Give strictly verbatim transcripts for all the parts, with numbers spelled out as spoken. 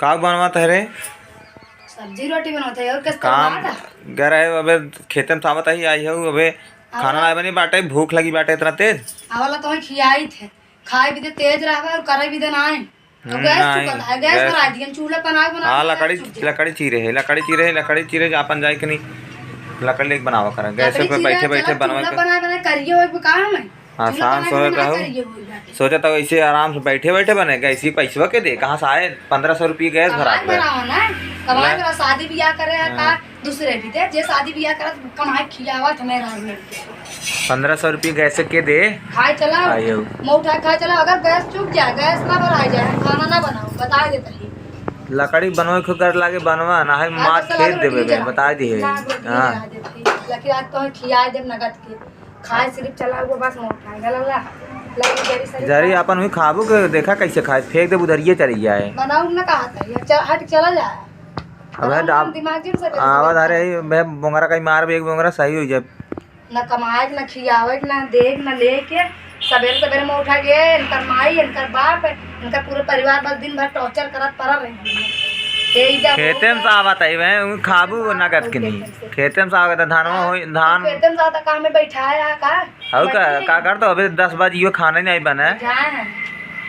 का बनवत है रे? सब्जी रोटी बनवत है, और कस काम करवाता? घर है, अबे खेते में सावत आई, आई हूँ, अबे खाना ना बनी बाटे, भूख लगी बाटे इतना तेज। आवला तो खियाई थे, खाए भी दे तेज रहबे और करे भी दे नाई। तो हम्म, गैस नाई, चुकत है, गैस गैस। भरा दियन, चूल्हा पर आग बना हाँ, के लकड़ी, चुप जा। लकड़ी चीरे है, लकड़ी चीरे है, लकड़ी चीरे है, अपन जाए के नहीं, लकड़ी लेके बनावा करा, गैस लकड़ी पे चीरे बैठे, है, बैठे चला, बनवा चूल्हा के। बनाए, बनाए करिए, वो काम है। हाँ, चूल्हा शांत बनाए, सोए बनाए रहू। करिए, वो बाटे। सोचा था वैसे आराम से बैठे, बैठे बने, गैस ही पैसवा के दे, कहाँ से आए पन्द्रह सौ रुपये गैस भरा कमाए के? भरावा ना, कमाए ले। भरा, शादी ब्याह करे है हाँ। का? दूसरे भी दे, जे शादी ब्याह करत, कमाए खियावत हमें राज में। पन्द्रह सौ रुपये गैस के दे। खाए चला, आयो। मुँह उठा खाए चला, अगर गैस चुक जाए, गैस ना भराए जाए, हम खाना ना बनाओ, बता देते ही। लकड़ी बनवे को कर लागे बनवा, ना है हाँ, मार तो चला, खेत रोटी देवे चला। बता दिए। ना, रोटी हाँ। चला देते ही। लकड़ी आज तो खियाए देब नगद के। खाए सिर्फ चला हुआ बस मुँह उठाए, गला ला। लकड़ी जरी सरी जरी खा। अपन हुई खाबू के देखा कैसे खाए, फेंक देब उधरिए चली जाए। बनाऊ ना कहा था, ये चल, हट चला जाए। अबे बनाऊ डाब-, दिमाग जिन से आवाज आ रही है, बे बोंगरा कहीं मार बे, एक बोंगरा सही हो जाए। ना कमाए के, ना खियावे के, ना दे के, ना ले के। सबेरे सबेरे में उठा के इनकर माई, इनकर बाप, इनकर पूरे परिवार बस दिन भर टॉर्चर करत पड़ा रही। ये इधर खेते में हो से आवत है, वह खाबू नगद के नहीं। खेते में से। खेते में से आवत है, धानवा हाँ, होई, धान। खेते में से आवत है, काम में बैठा है का? हऊ का, बैठी है। का कर तो अबे दस बजियो खाना नहीं बने। बैठा है।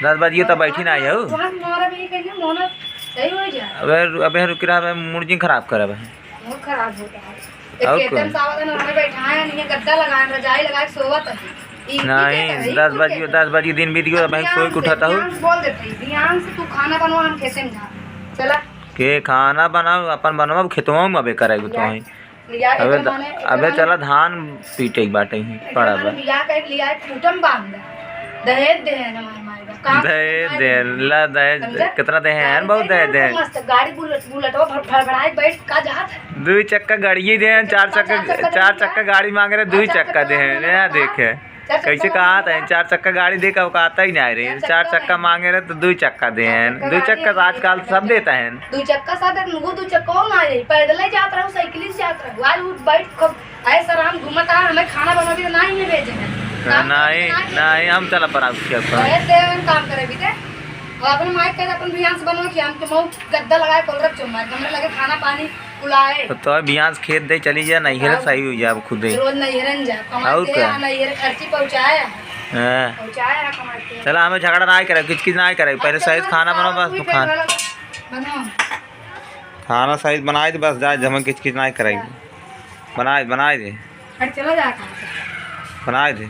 दस बजियो तो बैठी ना हऊ। तुम्हारा भी कहीं मोहना सही हो जाए। अबे, अबे रुक रहा, अबे मूड जिन खराब कर अबे। मूड खराब होता है। एक और खेतन कौन? सावत है ना, हमें बैठाए हैं, नहीं गद्दा लगाए, रजाई लगाए, सोवत है। ई, ई नहीं, क्या कर रही? दस कुल बजी, क्या कर दस बजी दिन बीत गयो, अब भाई बिहान सोई के से, उठा था। बिहान से बोल देते हैं, बिहान से तू खाना बनवा, हम खेते में जा। चला। के खाना बनाओ, अपन बनवा, खेतवा में अबे करेगो तो लिया, वहीं। लिया के अबे तो द-, माने अबे इतना चला धान पीटे के बाटे ही, पड़ा बा। बियाह कर लिया, खूंटा में बांध दे। दहेज दे है ना हमारे माई बाप। काम दहेज करना दे, है। ला दहेज दे, समझा? कितना दे हैं, सारे बहुत दे दहेज दे हैं। मस्त गाड़ी बुलेट, बुलेटवा भड़-, भड़भड़ाए बैठ का जात है। दुई चक्का गाड़िए दे हैं, चार चक्का, चार चक्का, चार चक्का गाड़ी मांग रहे, दुई चक्का दे हैं, यहाँ देखे। चार चक्का कैसे कहा था, चार चक्का गाड़ी दे के औकात ही नहीं रही। चार चक्का मांगे रहे तो दुई चक्का दे हैं। दुई चक्का तो आजकल सब देता है। दुई चक्का साथ है, वो दुई चक्का हो ना जाई, पैदल ही जात रहू, साइकिल से जात रहू। आज वो बैठ खूब ऐसा आराम घूमत आ, हमें खाना बनवा भी तो ना ही भेजे हैं। काम नहीं, करके ना नहीं, हम चला पर आप क्या करें? ऐसे हम काम करे भी थे। और अपन माइक के अपन ध्यान से बनवा कि हम तो मऊ गद्दा लगाए, कोलरब चुम्मा, हमरे लगे खाना पानी बुलाए। तो, तो बियान से खेत दे चली जा, नैहरे अब सही हो जाए खुदे। रोज नैहरन जा, कमाए और दे, का? आ नैहर खर्ची पहुँचाए, हाँ। पहुँचाए, कमाए के। चला, हमें झगड़ा ना करे, किचकिच ना करे, पहले अच्छा, सही से खाना बनाओ, बस तू तू खाना। खाना बनाओ। खाना सही से बनाए दे, बस जाए, हमें किचकिच ना करे। बनाए, बनाए दे। अरे चला जा कहाँ से? बनाए दे।